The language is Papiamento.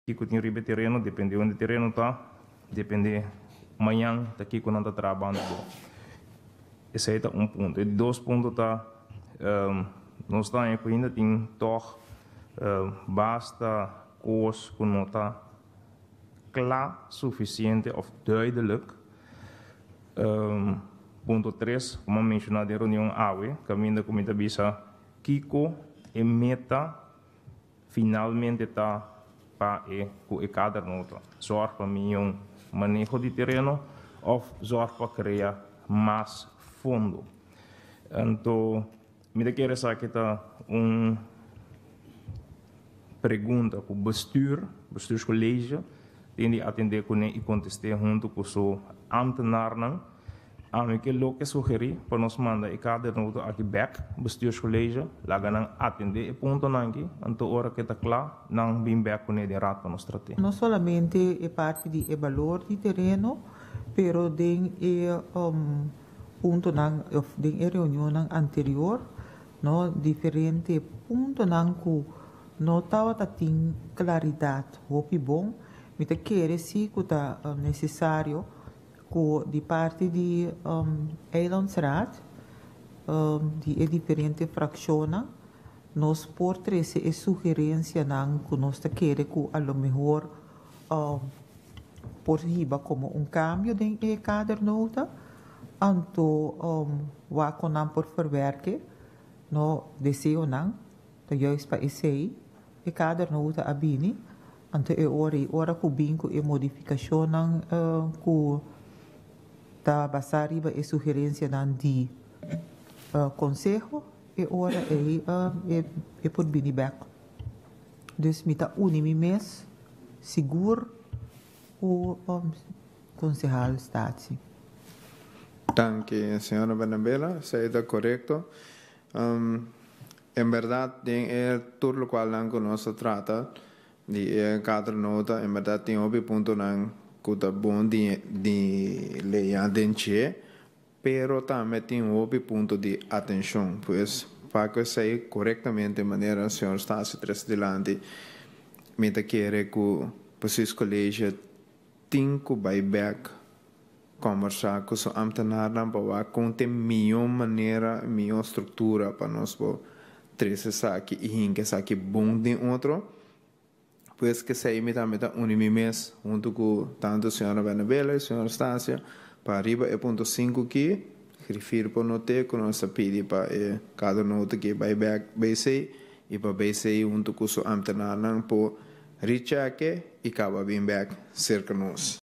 Kiko tin riba e tereno, depende unda e tereno ta, depende mañan ta kiko nan ta traha banda bo. Esei ta un punto. E di dos punto ta, nos ta haña ku ainda tin tòg basta kos ku no ta kla sufisiente òf duidelijk. Punto tres, komo a menshoná den reunion awe, kaminda ku mi ta bisa kiko e meta Finalmente ta pa e ku e kadernota zorg pa mion maneho di tereno of zorg pa krea mas fondo. Anto mi ta kere esaki ta un pregunta ku bestuur, bestuurscollege, tin di atende kuné i kontest'é huntu ku su ambtenarnan. Ami ke loke sugerí pa nos manda e kadernota aki bèk Bestuurscollege, laga nan atendé e puntonan aki, anto ora ke ta kla, nan bin bèk kuné den Raad pa nos trat'é. No solamente e parti di e balor di tereno, pero den e puntonan of den e reunionnan anterior, no, diferente puntonan ku no tabata tin klaridat hopi bon, mi ta kere si ku ta nesesario Ku di parti di Eilandsraad, di e diferente frakshonnan, nos por trese e sugerensianan ku nos ta kere ku a lo mehor por hiba komo un kambio den e kadernota, anto wak kon nan por ferwerke no deseonan. Ta juist pa esei e kadernota a bini. Anto e ora ei, ora ku bin ku e modifikashonnan ku ta basá riba e sugerensianan di konseho, e ora ei e por bini bèk. Dus mi ta uni mi mes sigur ku konsehal Statie. Danki, señora Bernabela. Esei ta korekto. En berdad den e tur locualnan cu nos ta trata di e kadernota en berdad tin hopi puntonan cu ta bon di di lea den dje pero tambe tin hopi punto di atencion pues pa cu esey corectamente manera señor Stasie trece dilanti mi ta kere cu Bestuurscollege tin cu bay bek Kòmbersá ku su ámtenarnan pa wak kon ta e mihó manera, e mihó struktura pa nos por trese esaki i hinka esaki bon den otro. Pues k'esei mi tambe ta uni mi mes huntu ku tantu señora Bernabela i señora Stasia pa riba e punto sinku ki grifir por not'é ku nos ta pidi pa e kada nota ki bai bèk BC i pa BC huntu ku su ámtenarnan por richèk'e i kaba bin bèk serka nos.